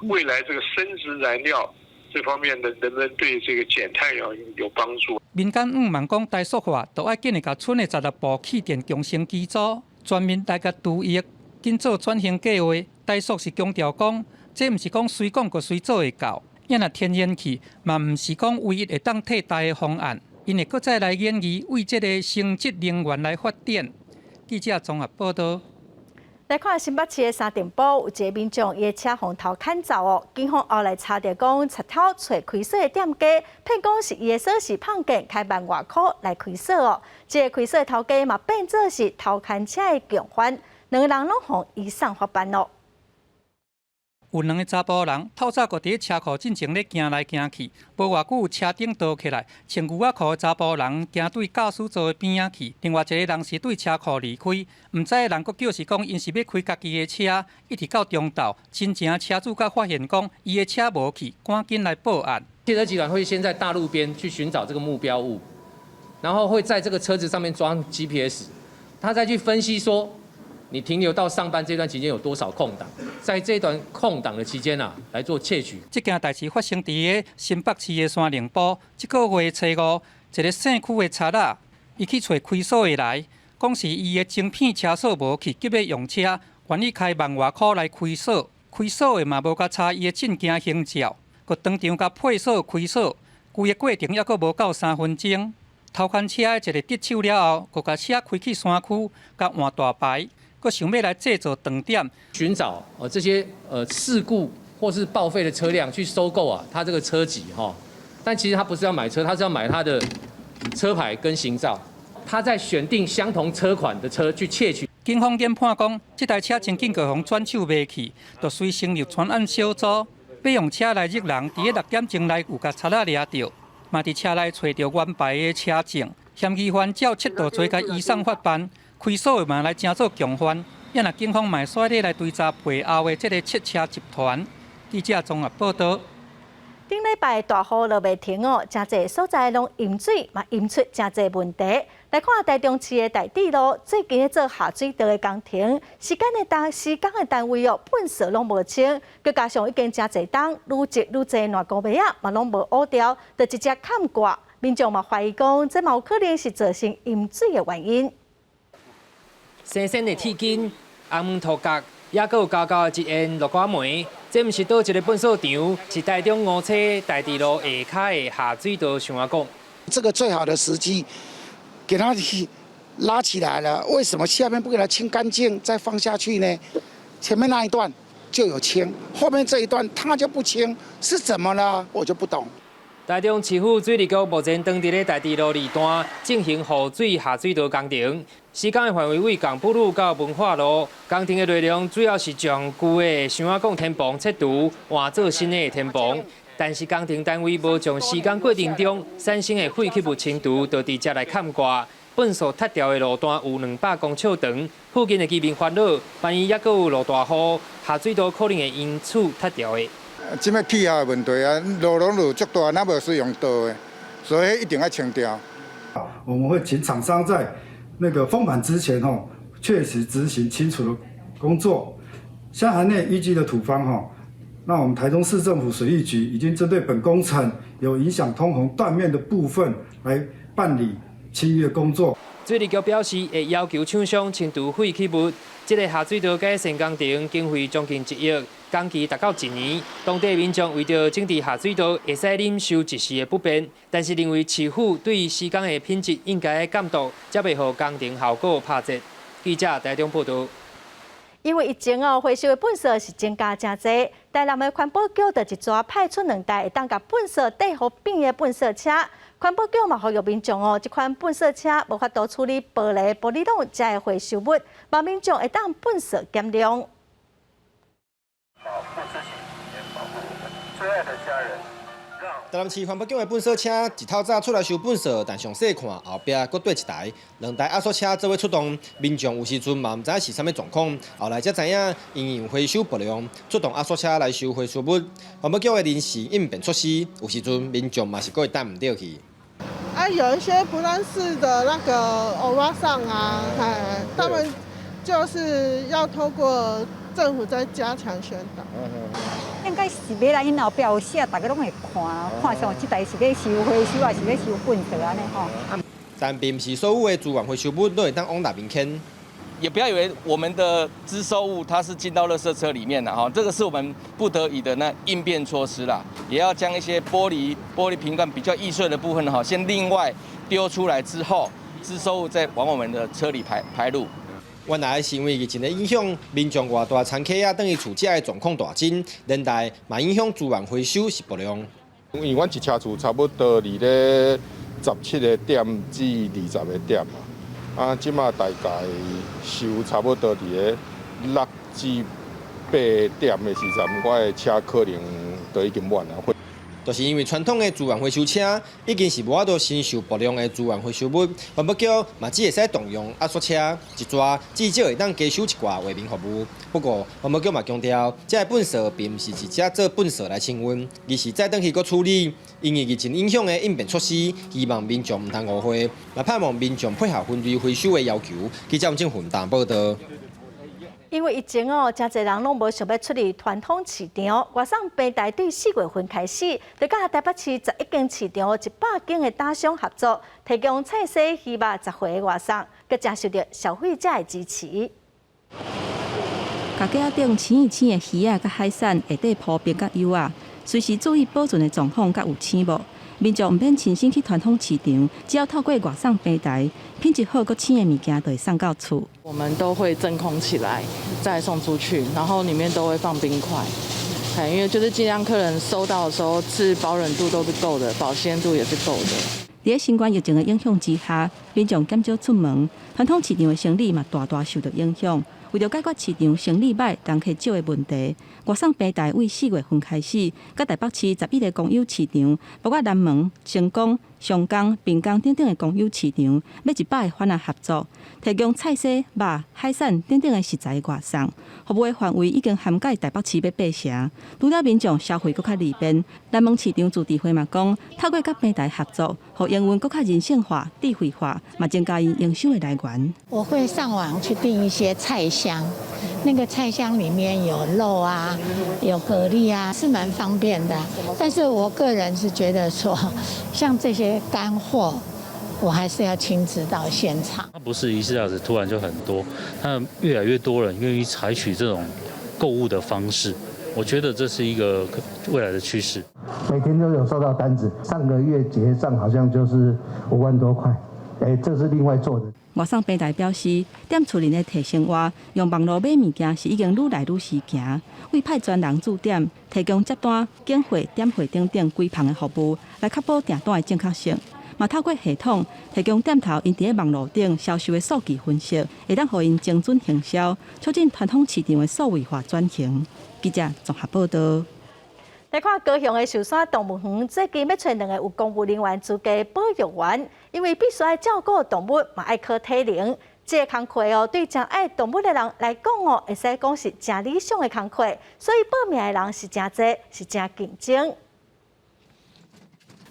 未來這個生質燃料。這方面能不能對這個減碳有幫助？民間向望講，台塑化都愛緊會共賰的16部氣電共生機組全面來共除役，緊做轉型計劃。台塑是強調講，這毋是講隨講就隨做會到，也若天然氣嘛毋是講唯一會當替代的方案，𪜶會閣再來研議為這个生質能源來發展。記者綜合報導。來看新北市的三重埔，有一个民眾伊的車予偷牽走哦，警方後來查著講，賊偷揣開鎖的店家，騙講是伊的鎖匙碰見，開萬外箍來開鎖哦。這个開鎖的頭家嘛變做是偷牽車的共犯，兩个人攏予移送法辦咯。有兩个查埔人透早閣佇咧車庫進前咧行來行去，無偌久車頂倒起來，穿牛仔褲的查埔人行對駕駛座的邊仔去，另外一个人是對車庫離開，毋知的人閣叫是講𪜶是欲開家己的車，一直到中晝，親情車主才發現講伊的車無去，趕緊來報案。竊車集團會先在大路邊去尋找這個目標物，然後會在這個車子上面裝 GPS，他再去分析說，你停留到上班這段期間有多少空檔，在這段空檔的期間啊，來做竊取。這件代誌發生佇个新北市的三重埔，這个月初五，一个姓區的賊仔，伊去揣開鎖的來，講是伊的晶片車鎖無去，急欲用車，願意開萬外箍來開鎖，開鎖的嘛無共查伊的證件行照，閣當場共配鎖開鎖，規个過程猶閣無夠3分鐘。偷牽車的一个得手了後，閣共車開去山區，共換大牌。閣想欲來製造斷點，尋找這些事故或是報廢的車輛去收購啊，他這個車籍哈，但其實他不是要買車，他是要買他的車牌跟行照。他在選定相同車款的車去竊取。警方研判講，這台車真緊就予轉手賣去，就隨成立專案小組，欲用車來入人，佇咧6點鐘內有共賊仔掠著，嘛佇車內揣著原牌的車證，嫌疑犯照七道罪共移送法辦。開鎖的嘛來成做共犯，也若警方嘛會煞咧來追查背後的這个竊車集團。記者綜合報導。頂禮拜大雨落袂停哦，誠濟所在攏淹水，嘛淹出誠濟問題。來看台中市的大智路，最近咧做下水道的工程，時間的單施工的單位哦，糞掃攏無清，閣加上已經誠濟冬愈積愈濟爛糊蚋仔，嘛攏無挖掉，就直接崁蓋。民眾嘛懷疑講，這嘛有可能是造成淹水的原因。新鮮的鐵筋、紅毛塗角，抑閣有厚厚的一掩木瓜梅，這毋是佗一个糞掃場，是台中梧棲大智路下跤的下水道箱仔管。這個最好的時機，給它拉起來了。為什麼下面不給它清乾淨再放下去呢？前面那一段就有清，後面這一段它就不清，是怎麼了？我就不懂。台中市府水利局目前當佇咧大智路二段進行雨水下水道工程，施工的範圍為共埔路到文化路。工程的內容主要是將舊的箱仔管天棚切除，換做新的天棚。但是工程單位無將施工過程中產生的廢棄物清除，就直接來崁蓋。糞埽塞掉的路段有200公尺長，附近的居民煩惱，萬一猶閣有落大雨，下水道可能會因此塞掉的。這擺氣候的問題啊，路攏落足大，哪無使用倒的，所以一定愛清掉。我們會請廠商在那個封板之前，吼，確實執行清除的工作。箱涵內淤積的土方，吼，那我們台中市政府水利局已經針對本工程有影響通洪斷面的部分來辦理清淤的工作。水利局表示，會要求廠商清除廢棄物。這个下水道改善工程經費將近1億，工期達到一年。當地民眾為著整治下水道，會使忍受一時的不便，但是認為市府對施工的品質應該監督，才袂予工程效果拍折。記者台中報導。因為疫情哦，回收的糞埽是增加誠濟。台南的環保局就一逝派出兩台會當共糞埽綴予扁的糞埽車。環保局嘛呼籲民眾哦，這款糞埽車無法度處理玻璃、玻璃籠這的回收物，望民眾會當糞埽減量。保護自己，也保護我們最愛的家人。台南市環保局的糞埽車一透早出來收糞埽，但詳細看後壁閣綴一台，兩台壓縮車做伙出動，民眾有時陣嘛毋知是啥物狀況，後來才知影因為回收不良，出動壓縮車來收回收物。環保局的臨時應變措施，有時陣民眾嘛是閣會等毋著去。啊，有一些不認識的那個歐巴桑啊，他們就是要透過政府再加強宣導。應該是欲來𪜶後壁有寫，大家攏會看，看像這台是欲收回收，還是欲收糞埽按呢吼。但並毋是所有的資源回收物攏會當往內面牽。也不要以為我們的資收物它是進到垃圾車裡面的哈，這個是我們不得已的那應變措施啦。也要將一些玻璃瓶罐比較易碎的部分哈，先另外丟出來之後，資收物再往我們的車裡排入。原來是因為疫情的影響，民眾外帶餐客仔轉去厝食的狀況大增，連帶嘛影響資源回收是不量。因為阮一車厝差不多佇咧17個點至20個點嘛，啊，這馬大概收差不多佇咧6至8點的時陣，我的車可能都已經滿了。就是因為傳統的資源回收車已經是無法度承受爆量的資源回收物，環保局嘛只會使動用壓縮車，一逝至少會當加收一寡為民服務。不過環保局嘛強調，這个糞埽並毋是直接做糞埽來清運，而是再轉去閣處理。因為疫情影響的應變措施，希望民眾毋通誤會，也盼望民眾配合分類回收的要求。記者王正雲台報導。因為疫情哦，誠濟人攏無想欲出去傳統市場。外送平台對4月份開始，就佮台北市11間市場100間的打商合作，提供菜蔬魚肉雜貨的外送，閣誠受著消費者的支持。共架仔頂青青的魚仔佮海產，下底鋪冰佮油仔，隨時注意保存的狀況佮有鮮無。民眾毋免親身去傳統市場，只要透過外送平台，品質好閣鮮的物件就會送到厝。我們都會真空起來再送出去，然後裡面都會放冰塊，因為就是盡量客人收到的時候是保冷度都是夠的，保鮮度也是夠的。佇新冠疫情的影響之下，民眾減少出門，傳統市場的生意嘛大大受到影響。為著解決市場生意䆀、人客少的問題，外送平台對4月份開始，佮台北市11個公有市場，包括南門、成功、松江、平江等等的公有市場，欲100个販仔合作，提供菜蔬、肉、海產等等的食材外送。服務的範圍已經涵蓋台北市欲八成，除了民眾消費閣較利便，南門市場自治會嘛講，透過佮平台合作，予營運閣較人性化、智慧化，嘛增加𪜶營收的來源。我會上網去訂一些菜箱，那個菜箱裡面有肉啊，有蛤蜊啊，是蠻方便的。但是我個人是覺得說，像這些乾貨，我還是要親自到現場。它不是一下子突然就很多，它越來越多人願意採取這種購物的方式，我覺得這是一個未來的趨勢。每天都有收到單子，上個月結賬好像就是5萬多塊，哎，這是另外做的。外送平台表示，踮厝裡的提升外，用網路買物件是已經愈來愈時行。委派專人駐點，提供接單、揀貨、點貨等等規範的服務，來確保訂單的正確性。嘛透過系統提供店頭𪜶佇咧網路頂銷售的數據分析，會當予𪜶精準行銷，促進傳統市場的數位化轉型。記者綜合報導。來看高雄的壽山動物園，最近欲揣兩个有公務人員資格保育員，因為必須愛照顧動物，嘛愛考體能。這个工課哦，對誠愛動物的人來講哦，會使講是誠理想的工課，所以報名的人是誠濟，是誠競爭。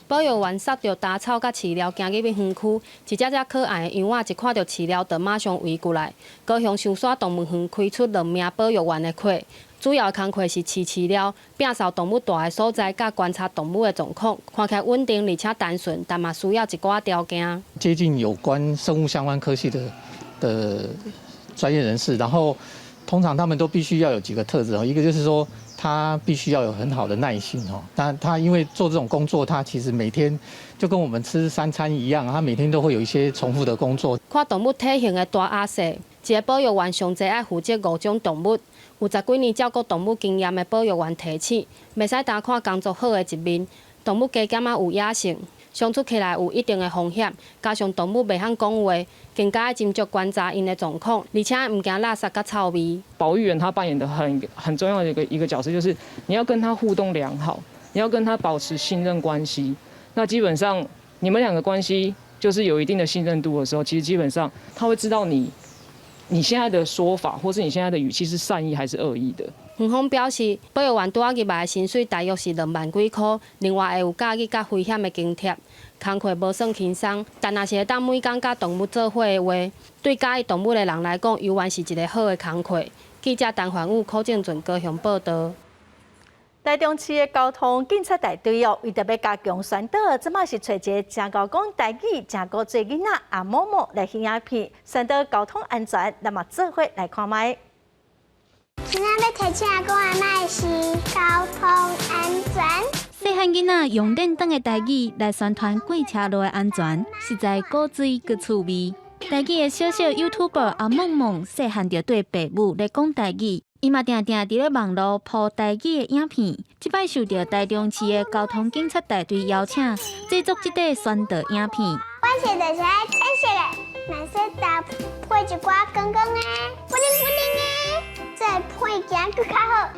保育員捒著稻草佮飼料，行入去園區，一隻隻可愛的羊仔一看著飼料，就馬上圍過來。高雄壽山動物園開出兩名保育員的缺，主要的工課是飼飼料、摒掃動物蹛的所在，佮觀察動物的狀況，看起來穩定而且單純，但嘛需要一寡條件。接近有關生物相關科系的專業人士，然後通常他們都必須要有幾個特質哦，一個就是說他必須要有很好的耐心哦。那他因為做這種工作，他其實每天就跟我們吃三餐一樣，他每天都會有一些重複的工作。看動物體型的大仔細，一個保育員上濟愛負責五種動物，有十幾年照顧動物經驗的保育員提醒，袂使單看工作好的一面，動物加減仔有野性，相處起來有一定的風險，加上動物袂曉講話，更加愛斟酌觀察𪜶的狀況，而且毋驚垃圾佮臭味。保育員他扮演的很重要的一個角色，就是你要跟他互動良好，你要跟他保持信任關係。那基本上你們兩個關係就是有一定的信任度的時候，其實基本上他會知道你現在的說法，或是你現在的語氣是善意還是惡意的。園方表示，保育員拄仔入來的薪水大約是2萬幾箍，另外會有教育佮危險的津貼，工課無算輕鬆，但若是會當每工佮動物做伙的話，對佮意動物的人來講，猶原是一个好的工課。記者陳凡武、柯正俊高雄報導。台中市的交通警察大隊哦，為著欲加強宣導，這擺是揣一个誠𠢕講台語、誠古錐囡仔阿某某來拍影片，宣導交通安全。咱嘛做伙來看覓。今仔欲提醒阿公阿嬤的是交通安全。細漢囡仔用輪轉的台語來宣傳過車路的安全，實在古錐閣趣味。台語的小小 YouTuber 阿夢夢，細漢就綴爸母咧講台語，伊嘛定定佇咧網路鋪台語的影片。這擺受著台中市的交通警察大隊邀請，製作這塊宣導影片。我現在是愛彩色的，藍色搭配一寡光光的，布靈布靈的，再配行閣較好。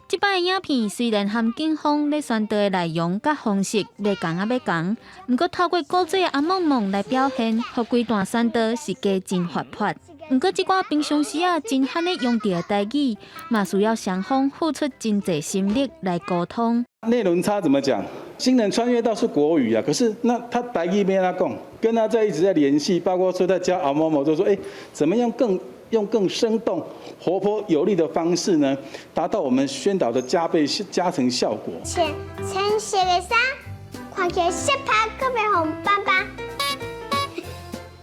這擺影片雖然含警方咧宣導的內容佮方式袂仝仔欲仝，毋過透過古錐阿夢夢來表現，予規段宣導是加真活潑。毋過這寡平常時仔真罕咧用著的台語，嘛需要雙方付出真濟心力來溝通。內容差怎麼講？新人穿越到是國語啊，可是那他台語欲按怎講，跟他在一直在聯繫，包括說在教阿某某，就說怎麼樣更用更生動、活潑、有力的方式呢，達到我們宣導的加倍加成效果。穿青色的衫，看起來色拍閣袂予人斑斑。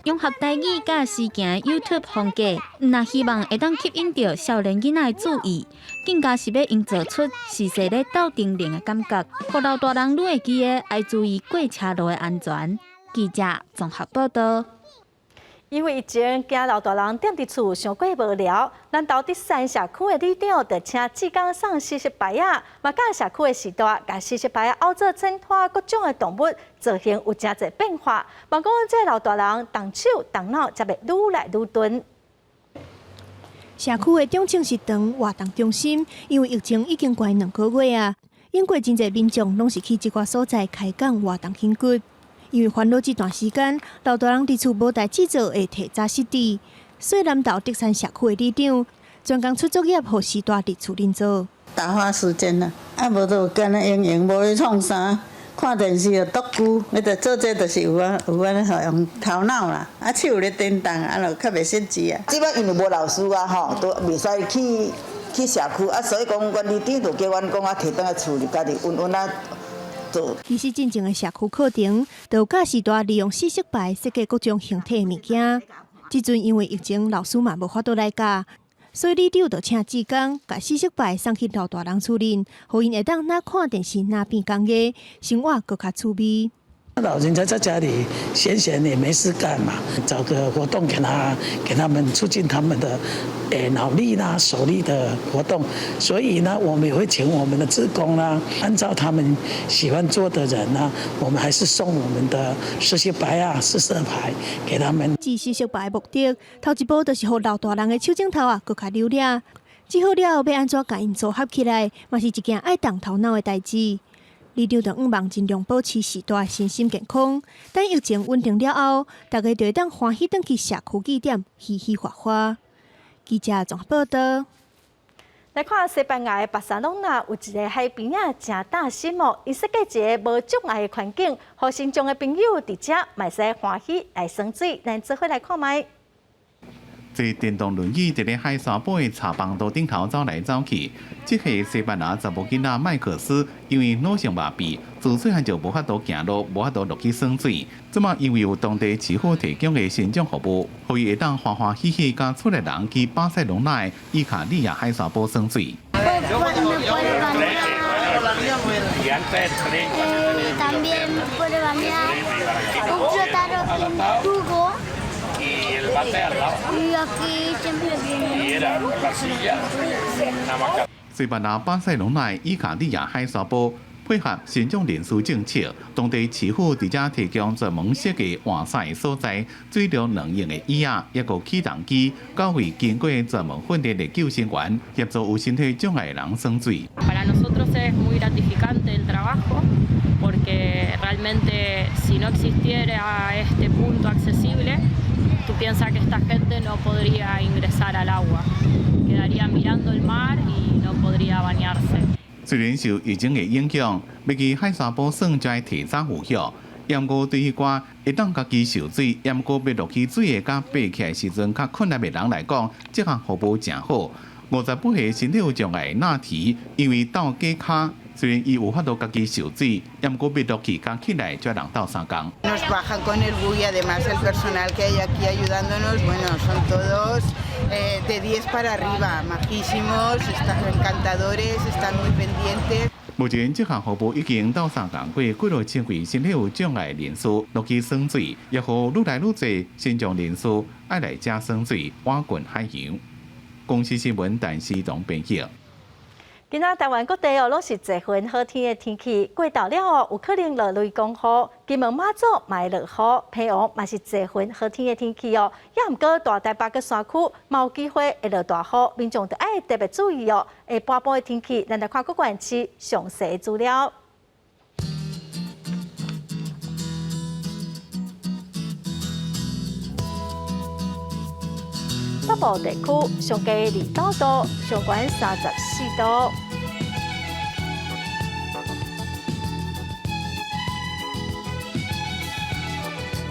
融合台語佮時行 YouTube 風格，毋但希望會當吸引著少年囡仔的注意，更加是欲營造出時勢咧鬥陣靈的感覺，予老大人愈會記得愛注意過車路的安全。記者綜合報導。因為疫情，驚老大人踮佇厝傷過無聊，南投德山社區的里長就請志工送四色牌仔，嘛佮社區的序大，共四色牌仔拗做襯托各種的動物造型有誠濟變化，望講這老大人動手動腦才會愈來愈鈍。社區的長青食堂活動中心，因為疫情已經關2個月啊，永過真濟民眾攏是去這寡所在開講活動筋骨。因為煩惱這段時間，老大人佇厝無代誌做，會提早失智。所以南投德山社區的里長專工出作業，予序大佇厝恁做。打發時間啦，啊無就干焦閒閒，無咧創啥，看電視就獨居，你著做這就是有啊有按呢予用頭腦啦，啊手咧電動，啊就較袂失智啊。這擺因為無老師啊吼，都袂使去社區啊，所以講阮里長就叫阮講啊，提轉來厝裡家己溫溫啊。其實進前的社區課程，就有教序大利用四色牌設計各種形體的物件。這陣因為疫情，老師嘛無法度來教，所以里長就請志工，共四色牌送去老大人厝裡，予𪜶會當若看電視，若變工藝，生活閣較趣味。老人家在家裡閒閒也沒事幹嘛，找個活動給他們促進他們的腦力啦、手力的活動。所以呢，我們也會請我們的志工啦，按照他們喜歡做的人呢，我們還是送我們的四色牌啊、四色牌給他們。這四色牌目的，頭一步就是予老大人的手指頭啊，閣較流利。這好了後欲按怎共𪜶組合起來，嘛是一件愛動頭腦的代誌。里長就向望盡量保持序大身心健康，等疫情穩定了後，大家就會當歡喜轉去社區據點，嘻嘻哈哈。記者綜合報導。來看西班牙的巴塞隆納有一个海邊仔誠貼心哦，伊設計一个無障礙的環境，予身障的朋友佇遮嘛會使歡喜來耍水。咱做伙來看覓。坐電動輪椅佇咧海沙埔的茶房道頂頭走來走去，這個西班牙查某囡仔麥克斯，因為腦性麻痹，自細漢就無法度行路，無法度落去耍水。這馬因為有當地市府提供的身障服務，予伊會當歡歡喜喜佮厝內人去巴塞隆納的伊卡利亞海沙埔耍水。西班牙巴塞隆納伊卡利亞海沙埔配合身障人士政策，當地市府佇遮提供專門設計換衫的所在、水陸兩用的椅仔，抑閣起重機，九位經過專門訓練的救生員協助有身體障礙的人耍水。 Para nosotros es muy gratificante el trabajo porque realmente si no existiera este punto accesible, tú piensas que esta gente no podría ingresar al agua, quedaría mirando el mar y no podría bañarse. 雖然受疫情的影響，欲去海沙埔耍就愛提早預約。毋過對彼寡會當家己受水，毋過欲落去水會佮爬起來時陣較困難的人來講，這項服務誠好。58歲身體有障礙的納提，因為鬥假跤，雖然伊有法度家己受水，毋過欲落去佮起來就愛人鬥相共。 Nos bajan con el buggy, además el personal que hay aquí ayudándonos, bueno, son todos de 10 para arriba, majísimos, están encantadores, están muy pendientes. 目前這項服務已經鬥相共過幾落千位身體有障礙人士落去耍水，也予愈來愈濟身障人士愛來遮耍水，倚近海洋。公視新聞陳思彤編譯。今仔台灣各地哦，攏是濟雲好天的天氣，過晝了後有可能落雷公雨，金門馬祖嘛會落雨，澎湖嘛是濟雲好天的天氣哦。也毋過大台北佮山區嘛有機會會落大雨，民眾著愛特別注意哦。下半晡的天氣，咱來看各縣市詳細資料。北部地區上低29度，上懸34度。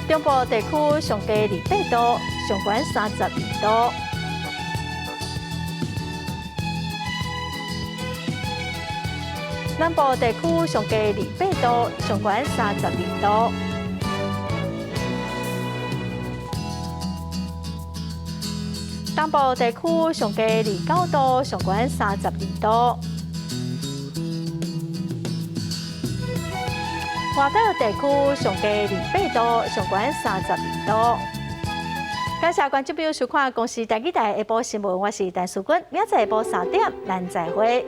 中部地區上低28度，上懸32度。南部地區上低28度，上懸32度。東部地區上低29度，上懸32度。外島地區上低28度，上懸32度。感謝觀眾朋友收看《公視台語台》下晡新聞，我是陳淑君，明仔載下晡3點，咱再會。